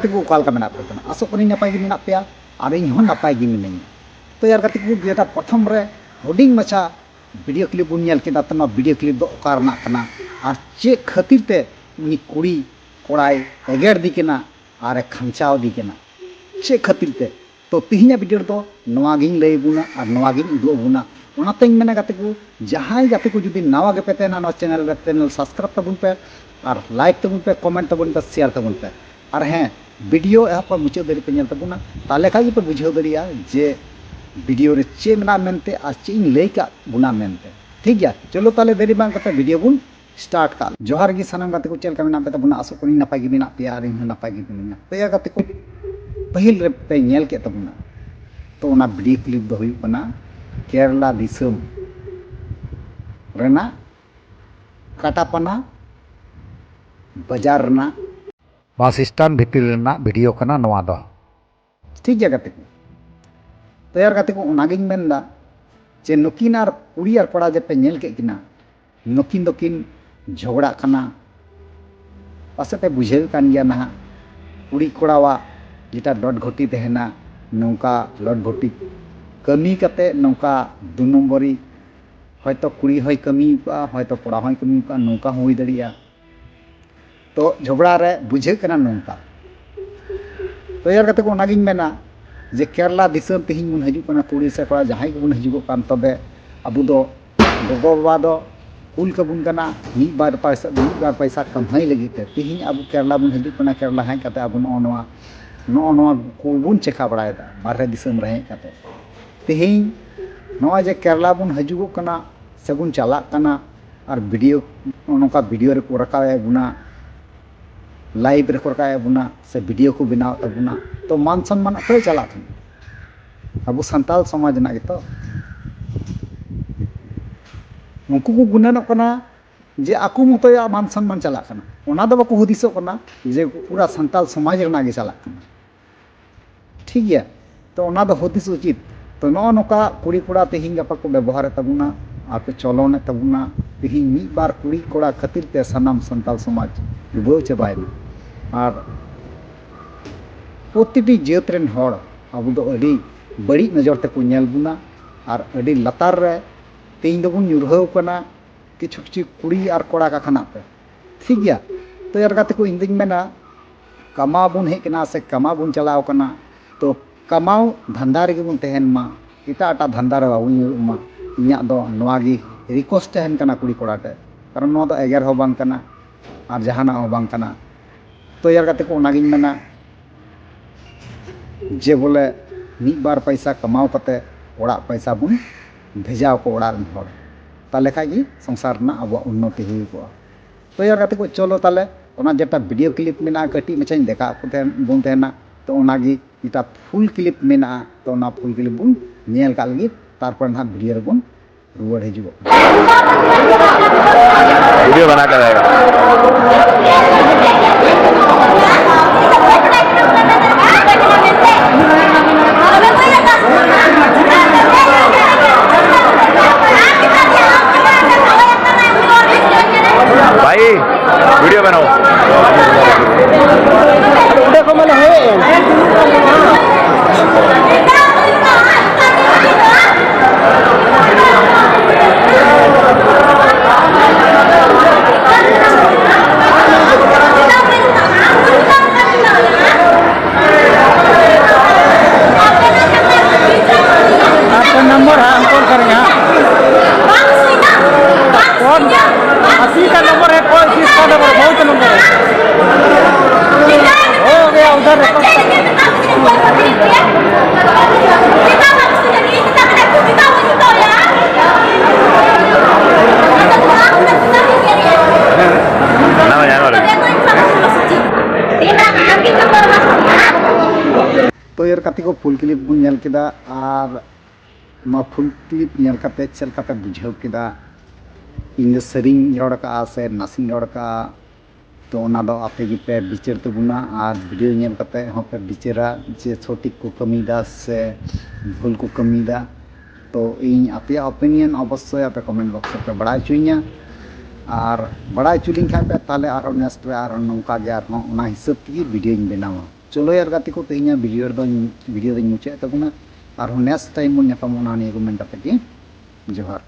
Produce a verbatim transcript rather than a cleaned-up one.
ᱛᱮᱠᱚ ᱚᱠᱟ ᱞᱮᱠᱟ ᱢᱮᱱᱟᱜ ᱯᱮ ᱛᱟᱦᱮᱱᱟ? ᱟᱥᱚᱜ ᱠᱟᱹᱱᱟᱹᱧ ᱱᱟᱯᱟᱭ ᱜᱮ ᱢᱮᱱᱟᱜ ᱯᱮᱭᱟ, ᱟᱨ ᱤᱧ ᱦᱚᱸ ᱱᱟᱯᱟᱭ ᱜᱮ ᱢᱤᱱᱟᱹᱧᱟ᱾ ᱛᱚ ᱭᱟᱨ ᱜᱟᱛᱮ ᱠᱚ, ᱡᱮᱴᱟ ᱯᱨᱚᱛᱷᱚᱢ ᱨᱮ ᱦᱩᱰᱤᱧ ᱢᱟᱪᱷᱟ ᱵᱷᱤᱰᱤᱭᱳ ᱠᱞᱤᱯ ᱵᱚᱱ ᱧᱮᱞ ᱠᱮᱫᱟ, ᱛᱚ ᱱᱚᱣᱟ ᱵᱷᱤᱰᱤᱭᱳ ᱠᱞᱤᱯ ᱫᱚ ᱚᱠᱟ ᱨᱮᱱᱟᱜ ᱠᱟᱱᱟ ᱟᱨ ᱪᱮᱫ ᱠᱷᱟᱹᱛᱤᱨ ᱛᱮ ᱩᱱᱤ ᱠᱩᱲᱤ ᱠᱚᱲᱟᱭ ᱮᱜᱮᱨ ᱫᱤ ᱠᱟᱱᱟ ᱟᱨᱮ ᱠᱷᱟᱢᱪᱟᱣ ᱫᱤ ᱠᱟᱱᱟ, ᱪᱮᱫ ᱠᱷᱟᱹᱛᱤᱨ ᱛᱮ? ᱛᱚ ᱛᱤᱦᱤᱧᱟᱜ ᱵᱷᱤᱰᱤᱭᱳ ᱨᱮᱫᱚ ᱱᱚᱣᱟ ᱜᱤᱧ ᱞᱟᱹᱭ ᱟᱵᱚᱱᱟ ᱟᱨ ᱱᱚᱣᱟ ᱜᱤᱧ ᱩᱫᱩᱜ ᱟᱵᱚᱱᱟ᱾ ᱚᱱᱟᱛᱮᱧ ᱢᱮᱱᱟ ᱜᱟᱛᱮ ᱠᱚ, ᱡᱟᱦᱟᱸᱭ ᱜᱟᱛᱮ ᱠᱚ ᱡᱩᱫᱤ ᱱᱟᱣᱟ ᱜᱮᱯᱮ ᱛᱟᱦᱮᱱᱟ ᱱᱚᱣᱟ ᱪᱮᱱᱮᱞ ᱨᱮ, ᱪᱮᱱᱮᱞ ᱥᱟᱵᱥᱠᱨᱟᱭᱤᱵ ᱛᱟᱵᱚᱱ ᱯᱮ, ᱟᱨ ᱞᱟᱭᱤᱠ ᱛᱟᱵᱚᱱ ᱯᱮ, ᱠᱚᱢᱮᱱᱴ ᱛᱟᱵᱚᱱ ᱯᱮ, ᱥᱮᱭᱟᱨ ᱛᱟᱵᱚᱱ ᱯᱮ᱾ ᱟᱨ ᱦᱮᱸ, ᱵᱷᱤᱰᱤᱭᱳ ᱮᱦᱚᱵ ᱠᱷᱚᱱ ᱢᱩᱪᱟᱹᱫ ᱫᱷᱟᱹᱨᱤᱡ ᱯᱮ ᱧᱮᱞ ᱛᱟᱵᱚᱱᱟ, ᱛᱟᱦᱚᱞᱮ ᱠᱷᱟᱱ ᱜᱮᱯᱮ ᱵᱩᱡᱷᱟᱹᱣ ᱫᱟᱲᱮᱭᱟᱜᱼᱟ ᱡᱮ ᱵᱷᱤᱰᱤᱭᱳ ᱨᱮ ᱪᱮᱫ ᱢᱮᱱᱟᱜᱼᱟ ᱢᱮᱱᱛᱮ ᱟᱨ ᱪᱮᱫ ᱤᱧ ᱞᱟᱹᱭ ᱠᱟᱜ ᱵᱚᱱᱟ ᱢᱮᱱᱛᱮ᱾ ᱴᱷᱤᱠ ᱜᱮᱭᱟ, ᱪᱚᱞᱚ ᱛᱟᱦᱚᱞᱮ ᱫᱮᱨᱤ ᱵᱟᱝ ᱠᱟᱛᱮ ᱵᱷᱤᱰᱤᱭᱳ ᱵᱚᱱ ᱥᱴᱟᱨᱴ ᱠᱟᱜ᱾ ᱡᱚᱦᱟᱨ ᱜᱮ ᱥᱟᱱᱟᱢ ᱜᱟᱛᱮ ᱠᱚ, ᱪᱮᱫ ᱞᱮᱠᱟ ᱢᱮᱱᱟᱜ ᱯᱮ ᱛᱟᱵᱚᱱᱟ? ᱟᱥᱚᱜ ᱠᱟᱹᱱᱟᱹᱧ ᱱᱟᱯᱟᱭ ᱜᱮ ᱢᱮᱱᱟᱜ ᱯᱮᱭᱟ ᱟᱨ ᱤᱧ ᱦᱚᱸ ᱱᱟᱯᱟᱭ ᱜᱮ ᱢᱤᱱᱟᱹᱧᱟ᱾ ᱛᱚ ᱭᱟ ᱜᱟᱛᱮ ᱠᱚ, ᱯᱟᱹᱦᱤᱞ ᱨᱮᱯᱮ ᱧᱮᱞ ᱠᱮᱫ ᱛᱟᱵᱚᱱᱟ, ᱛᱚ ᱚᱱᱟ ᱵᱷᱤᱰᱤᱭᱳ ᱠᱞᱤᱯ ᱫᱚ ᱦᱩᱭᱩᱜ ᱠᱟᱱᱟ ᱠᱮᱨᱟᱞᱟ ᱫᱤᱥᱚᱢ ᱨᱮᱱᱟᱜ ᱠᱟᱴᱟᱯᱟᱱᱟ ᱵᱟᱡᱟᱨ ᱨᱮᱱᱟᱜ ᱵᱟᱥ ᱥᱴᱮᱱᱰ ᱵᱷᱤᱛᱤᱨ ᱨᱮᱱᱟᱜ ᱵᱷᱤᱰᱤᱭᱳ ᱠᱟᱱᱟ ᱱᱚᱣᱟ ᱫᱚ᱾ ᱴᱷᱤᱠ ᱜᱮᱭᱟ ᱜᱟᱛᱮ ᱠᱚ, ᱛᱚ ᱭᱟᱨ ᱜᱟᱛᱮ ᱠᱚ, ᱚᱱᱟᱜᱤᱧ ᱢᱮᱱᱫᱟ ᱡᱮ ᱱᱩᱠᱤᱱ ᱟᱨ ᱠᱩᱲᱤ ᱟᱨ ᱠᱚᱲᱟ ᱡᱮ ᱯᱮ ᱧᱮᱞ ᱠᱮᱫ ᱠᱤᱱᱟ, ᱱᱩᱠᱤᱱ ᱫᱚᱠᱤᱱ ᱡᱷᱚᱜᱽᱲᱟᱜ ᱠᱟᱱᱟ᱾ ᱯᱟᱥᱮᱡ ᱯᱮ ᱵᱩᱡᱷᱟᱹᱣ ᱠᱟᱱ ᱜᱮᱭᱟ ᱱᱟᱦᱟᱜ, ᱠᱩᱲᱤ ᱠᱚᱲᱟᱣᱟᱜ ᱡᱮᱴᱟ ᱞᱚᱴ ᱜᱷᱚᱴᱤ ᱛᱟᱦᱮᱱᱟ, ᱱᱚᱝᱠᱟ ᱞᱚᱴ ᱜᱷᱚᱴᱤ ᱠᱟᱹᱢᱤ ᱠᱟᱛᱮ ᱱᱚᱝᱠᱟ ᱫᱩ ᱱᱚᱢᱵᱚᱨᱤ, ᱦᱚᱭᱛᱚ ᱠᱩᱲᱤ ᱦᱚᱸᱭ ᱠᱟᱹᱢᱤ ᱠᱟᱜᱼᱟ, ᱦᱚᱭᱛᱚ ᱠᱚᱲᱟ ᱦᱚᱸᱭ ᱠᱟᱹᱢᱤ ᱠᱟᱜᱼᱟ, ᱱᱚᱝᱠᱟ ᱦᱚᱸ ᱦᱩᱭ ᱫᱟᱲᱮᱭᱟᱜᱼᱟ᱾ ᱛᱚ ᱡᱷᱚᱜᱽᱲᱟ ᱨᱮ ᱵᱩᱡᱷᱟᱹᱜ ᱠᱟᱱᱟ ᱱᱚᱝᱠᱟ᱾ ᱛᱚ ᱭᱟᱨ ᱜᱟᱛᱮ ᱠᱚ, ᱚᱱᱟᱜᱤᱧ ᱢᱮᱱᱟ ᱡᱮ ᱠᱮᱨᱟᱞᱟ ᱫᱤᱥᱚᱢ ᱛᱮᱦᱮᱧ ᱵᱚᱱ ᱦᱤᱡᱩᱜ ᱠᱟᱱᱟ, ᱠᱩᱲᱤ ᱥᱮ ᱠᱚᱲᱟ ᱡᱟᱦᱟᱸᱭ ᱜᱮᱵᱚᱱ ᱦᱤᱡᱩᱜᱚᱜ ᱠᱟᱱ, ᱛᱚᱵᱮ ᱟᱵᱚ ᱫᱚ ᱜᱚᱜᱚ ᱵᱟᱵᱟ ᱫᱚ ᱠᱩᱞ ᱠᱟᱵᱚᱱ ᱠᱟᱱᱟ ᱢᱤᱫ ᱵᱟᱨ ᱯᱚᱭᱥᱟ, ᱢᱤᱫ ᱵᱟᱨ ᱯᱚᱭᱥᱟ ᱠᱟᱢᱟᱭ ᱞᱟᱹᱜᱤᱫ ᱛᱮ᱾ ᱛᱮᱦᱮᱧ ᱟᱵᱚ ᱠᱮᱨᱟᱞᱟ ᱵᱚᱱ ᱦᱤᱡᱩᱜ ᱠᱟᱱᱟ, ᱠᱮᱨᱟᱞᱟ ᱦᱮᱡ ᱠᱟᱛᱮ ᱟᱵᱚ ᱱᱚᱜᱼᱚ ᱱᱚᱣᱟ, ᱱᱚᱜᱼᱚ ᱱᱚᱣᱟ ᱠᱚᱵᱚᱱ ᱪᱮᱠᱟ ᱵᱟᱲᱟᱭᱮᱫᱟ ᱵᱟᱨᱦᱮ ᱫᱤᱥᱚᱢ ᱨᱮ ᱦᱮᱡ ᱠᱟᱛᱮ᱾ ᱛᱮᱦᱮᱧ ᱱᱚᱜᱼᱚᱭ ᱡᱮ ᱠᱮᱨᱟᱞᱟ ᱵᱚᱱ ᱦᱤᱡᱩᱜᱚᱜ ᱠᱟᱱᱟ ᱥᱮᱵᱚᱱ ᱪᱟᱞᱟᱜ ᱠᱟᱱᱟ, ᱟᱨ ᱵᱷᱤᱰᱤᱭᱳ ᱱᱚᱜᱼᱚ ᱱᱚᱝᱠᱟ ᱵᱷᱤᱰᱤᱭᱳ ᱨᱮᱠᱚ ᱨᱟᱠᱟᱵ ᱮᱫ ᱵᱚᱱᱟ, ᱞᱟᱭᱤᱵᱷ ᱨᱮᱠᱚ ᱨᱟᱠᱟᱵ ᱮᱫ ᱵᱚᱱᱟ ᱥᱮ ᱵᱷᱤᱰᱤᱭᱳ ᱠᱚ ᱵᱮᱱᱟᱣᱮᱫ ᱛᱟᱵᱚᱱᱟ, ᱛᱚ ᱢᱟᱱ ᱥᱚᱱᱢᱟᱱ ᱚᱠᱚᱭ ᱪᱟᱞᱟᱜ ᱠᱟᱱᱟ? ᱟᱵᱚ ᱥᱟᱱᱛᱟᱲ ᱥᱚᱢᱟᱡᱽ ᱨᱮᱱᱟᱜ ᱜᱮᱛᱚ᱾ ᱩᱱᱠᱩ ᱠᱚ ᱜᱩᱱᱟᱹᱱᱚᱜ ᱠᱟᱱᱟ ᱡᱮ ᱟᱠᱚ ᱢᱚᱛᱚᱭᱟᱜ ᱢᱟᱱ ᱥᱚᱱᱢᱟᱱ ᱪᱟᱞᱟᱜ ᱠᱟᱱᱟ, ᱚᱱᱟ ᱫᱚ ᱵᱟᱠᱚ ᱦᱩᱫᱤᱥᱚᱜ ᱠᱟᱱᱟ ᱡᱮ ᱯᱩᱨᱟ ᱥᱟᱱᱛᱟᱲ ᱥᱚᱢᱟᱡᱽ ᱨᱮᱱᱟᱜ ᱜᱮ ᱪᱟᱞᱟᱜ ᱠᱟᱱᱟ᱾ ᱴᱷᱤᱠ ᱜᱮᱭᱟ, ᱛᱚ ᱚᱱᱟ ᱫᱚ ᱦᱩᱫᱤᱥ ᱩᱪᱤᱛ᱾ ᱛᱚ ᱱᱚᱜᱼᱚ ᱱᱚᱝᱠᱟ ᱠᱩᱲᱤ ᱠᱚᱲᱟ ᱛᱮᱦᱮᱧ ᱜᱟᱯᱟ ᱠᱚ ᱵᱮᱵᱚᱦᱟᱨᱮᱫ ᱛᱟᱵᱚᱱᱟ ᱟᱨ ᱠᱚ ᱪᱚᱞᱚᱱᱮᱫ ᱛᱟᱵᱚᱱᱟ᱾ ᱛᱮᱦᱮᱧ ᱢᱤᱫ ᱵᱟᱨ ᱠᱩᱲᱤ ᱠᱚᱲᱟ ᱠᱷᱟᱹᱛᱤᱨ ᱛᱮ ᱥᱟᱱᱟᱢ ᱥᱟᱱᱛᱟᱲ ᱥᱚᱢᱟᱡᱽ ᱰᱩᱵᱟᱹᱣ ᱪᱟᱵᱟᱭᱮᱱᱟ᱾ ᱟᱨ ᱯᱨᱚᱛᱤᱴᱤ ᱡᱟᱹᱛ ᱨᱮᱱ ᱦᱚᱲ ᱟᱵᱚ ᱫᱚ ᱟᱹᱰᱤ ᱵᱟᱹᱲᱤᱡ ᱱᱚᱡᱚᱨ ᱛᱮᱠᱚ ᱧᱮᱞ ᱵᱚᱱᱟ ᱟᱨ ᱟᱹᱰᱤ ᱞᱟᱛᱟᱨ ᱨᱮ ᱛᱮᱦᱮᱧ ᱫᱚᱵᱚᱱ ᱧᱩᱨᱦᱟᱹᱣ ᱠᱟᱱᱟ᱾ ᱠᱤᱪᱷᱩ ᱠᱤᱪᱷᱩ ᱠᱩᱲᱤ ᱟᱨ ᱠᱚᱲᱟ ᱠᱟᱠᱷᱟᱱᱟᱜ ᱛᱮ, ᱴᱷᱤᱠ ᱜᱮᱭᱟ᱾ ᱛᱚ ᱮᱨ ᱠᱟᱛᱮ ᱠᱚ ᱤᱧ ᱫᱩᱧ ᱢᱮᱱᱟ, ᱠᱟᱢᱟᱣ ᱵᱚᱱ ᱦᱮᱡ ᱠᱟᱱᱟ ᱥᱮ ᱠᱟᱢᱟᱣ ᱵᱚᱱ ᱪᱟᱞᱟᱣ ᱠᱟᱱᱟ, ᱛᱚ ᱠᱟᱢᱟᱣ ᱫᱷᱟᱱᱫᱟ ᱨᱮᱜᱮ ᱵᱚᱱ ᱛᱟᱦᱮᱱ ᱢᱟ, ᱮᱴᱟᱜ ᱮᱴᱟᱜ ᱫᱷᱟᱱᱫᱟ ᱨᱮ ᱵᱟᱵᱚᱱ ᱧᱩᱨᱩᱜ ᱢᱟ᱾ ᱤᱧᱟᱹᱜ ᱫᱚ ᱱᱚᱣᱟ ᱜᱮ ᱨᱤᱠᱩᱭᱮᱥᱴ ᱛᱟᱦᱮᱱ ᱠᱟᱱᱟ ᱠᱩᱲᱤ ᱠᱚᱲᱟ ᱴᱷᱮᱱ, ᱠᱟᱨᱚᱱ ᱱᱚᱣᱟ ᱫᱚ ᱮᱜᱮᱨ ᱦᱚᱸ ᱵᱟᱝ ᱠᱟᱱᱟ ᱟᱨ ᱡᱟᱦᱟᱱᱟᱜ ᱦᱚᱸ ᱵᱟᱝ ᱠᱟᱱᱟ᱾ ᱛᱚ ᱮᱨ ᱠᱟᱛᱮ ᱠᱚ ᱚᱱᱟᱜᱤᱧ ᱢᱮᱱᱟ, ᱡᱮ ᱵᱚᱞᱮ ᱢᱤᱫ ᱵᱟᱨ ᱯᱚᱭᱥᱟ ᱠᱟᱢᱟᱣ ᱠᱟᱛᱮ ᱚᱲᱟᱜ ᱯᱚᱭᱥᱟ ᱵᱚᱱ ᱵᱷᱮᱡᱟ ᱟᱠᱚ ᱚᱲᱟᱜ ᱨᱮᱱ ᱦᱚᱲ, ᱛᱟᱦᱚᱞᱮ ᱠᱷᱟᱡ ᱜᱮ ᱥᱚᱝᱥᱟᱨ ᱨᱮᱱᱟᱜ ᱟᱵᱚᱣᱟᱜ ᱩᱱᱱᱚᱛᱤ ᱦᱩᱭ ᱠᱚᱜᱼᱟ᱾ ᱛᱚ ᱮᱨ ᱠᱟᱛᱮ ᱠᱚ ᱪᱚᱞᱚ ᱛᱟᱦᱚᱞᱮ ᱚᱱᱟ ᱡᱮᱴᱟ ᱵᱷᱤᱰᱤᱭᱳ ᱠᱞᱤᱯ ᱢᱮᱱᱟᱜᱼᱟ, ᱠᱟᱹᱴᱤᱡ ᱢᱟᱪᱷᱟᱧ ᱫᱮᱠᱷᱟ ᱟᱠᱚ ᱛᱟᱦᱮᱸ ᱵᱚᱱ ᱛᱟᱦᱮᱱᱟ, ᱛᱚ ᱚᱱᱟᱜᱮ ᱡᱮᱴᱟ ᱯᱷᱩᱞ ᱠᱞᱤᱯ ᱢᱮᱱᱟᱜᱼᱟ, ᱛᱚ ᱚᱱᱟ ᱯᱷᱩᱞ ᱠᱞᱤᱯ ᱵᱚᱱ ᱧᱮᱞ ᱠᱟᱜ ᱞᱟᱹᱜᱤᱫ, ᱛᱟᱨᱯᱚᱨᱮ ᱱᱟᱦᱟᱜ ᱵᱷᱤᱰᱤᱭᱳ ᱨᱮᱵᱚᱱ ᱨᱩᱣᱟᱹᱲ ᱦᱤᱡᱩᱜᱚᱜ ᱠᱟᱱᱟ᱾ वीडियो बना कर आएगा। भाई, वीडियो बनाओ। ᱚᱸᱰᱮ ᱠᱷᱚᱱ ᱢᱟᱱᱮ ᱦᱮᱡ ᱮᱱ᱾ आपका नंबर है, हम कॉल करेंगे, हाँ। कौन? अस्सी का नंबर है, कौन, किसका नंबर? बहुत नंबर है। हो गया उधर। ᱛᱚ ᱮᱨ ᱠᱟᱛᱮ ᱠᱚ ᱯᱷᱩᱞ ᱠᱞᱤᱯ ᱵᱚᱱ ᱧᱮᱞ ᱠᱮᱫᱟ, ᱟᱨ ᱱᱚᱣᱟ ᱯᱷᱩᱞ ᱠᱞᱤᱯ ᱧᱮᱞ ᱠᱟᱛᱮ ᱪᱮᱫ ᱞᱮᱠᱟ ᱯᱮ ᱵᱩᱡᱷᱟᱹᱣ ᱠᱮᱫᱟ? ᱤᱧ ᱫᱚ ᱥᱟᱹᱨᱤᱧ ᱨᱚᱲ ᱠᱟᱜᱼᱟ ᱥᱮ ᱱᱟᱥᱮᱧ ᱨᱚᱲ ᱠᱟᱜᱼᱟ? ᱛᱚ ᱚᱱᱟ ᱫᱚ ᱟᱯᱮ ᱜᱮᱯᱮ ᱵᱤᱪᱟᱹᱨ ᱛᱟᱵᱚᱱᱟ, ᱟᱨ ᱵᱷᱤᱰᱤᱭᱳ ᱧᱮᱞ ᱠᱟᱛᱮ ᱦᱚᱸᱯᱮ ᱵᱤᱪᱟᱹᱨᱟ ᱡᱮ ᱥᱚᱴᱷᱤᱠ ᱠᱚ ᱠᱟᱹᱢᱤᱭᱮᱫᱟ ᱥᱮ ᱵᱷᱩᱞ ᱠᱚ ᱠᱟᱹᱢᱤᱭᱮᱫᱟ᱾ ᱛᱚ ᱤᱧ ᱟᱯᱮᱭᱟᱜ ᱚᱯᱤᱱᱤᱭᱚᱱ ᱚᱵᱚᱥᱥᱳᱭ ᱟᱯᱮ ᱠᱚᱢᱮᱱᱴ ᱵᱚᱠᱥ ᱨᱮᱯᱮ ᱵᱟᱲᱟᱭ ᱦᱚᱪᱚᱧᱟ, ᱟᱨ ᱵᱟᱲᱟᱭ ᱦᱚᱪᱚ ᱞᱤᱧ ᱠᱷᱟᱱ ᱯᱮ, ᱛᱟᱦᱚᱞᱮ ᱟᱨᱦᱚᱸ ᱱᱮᱠᱥᱴ ᱨᱮ ᱟᱨᱦᱚᱸ ᱱᱚᱝᱠᱟ ᱜᱮ ᱟᱨᱦᱚᱸ ᱚᱱᱟ ᱦᱤᱥᱟᱹᱵ ᱛᱮᱜᱮ ᱵᱷᱤᱰᱤᱭᱳᱧ ᱵᱮᱱᱟᱣᱟ᱾ ᱪᱚᱞᱚ ᱭᱟᱨ ᱜᱟᱛᱮ ᱠᱚ, ᱛᱮᱦᱮᱧᱟᱜ ᱵᱷᱤᱰᱤᱭᱳ ᱨᱮᱫᱚ, ᱵᱷᱤᱰᱤᱭᱳ ᱫᱚᱧ ᱢᱩᱪᱟᱹᱫ ᱛᱟᱵᱚᱱᱟ᱾ ᱟᱨᱦᱚᱸ ᱱᱮᱠᱥᱴ ᱴᱟᱭᱤᱢ ᱵᱚᱱ ᱧᱟᱯᱟᱢᱚᱜᱼᱟ ᱱᱤᱭᱟᱹ ᱠᱚ ᱢᱮᱱ ᱠᱟᱛᱮ ᱜᱮ᱾ ᱡᱚᱦᱟᱨ᱾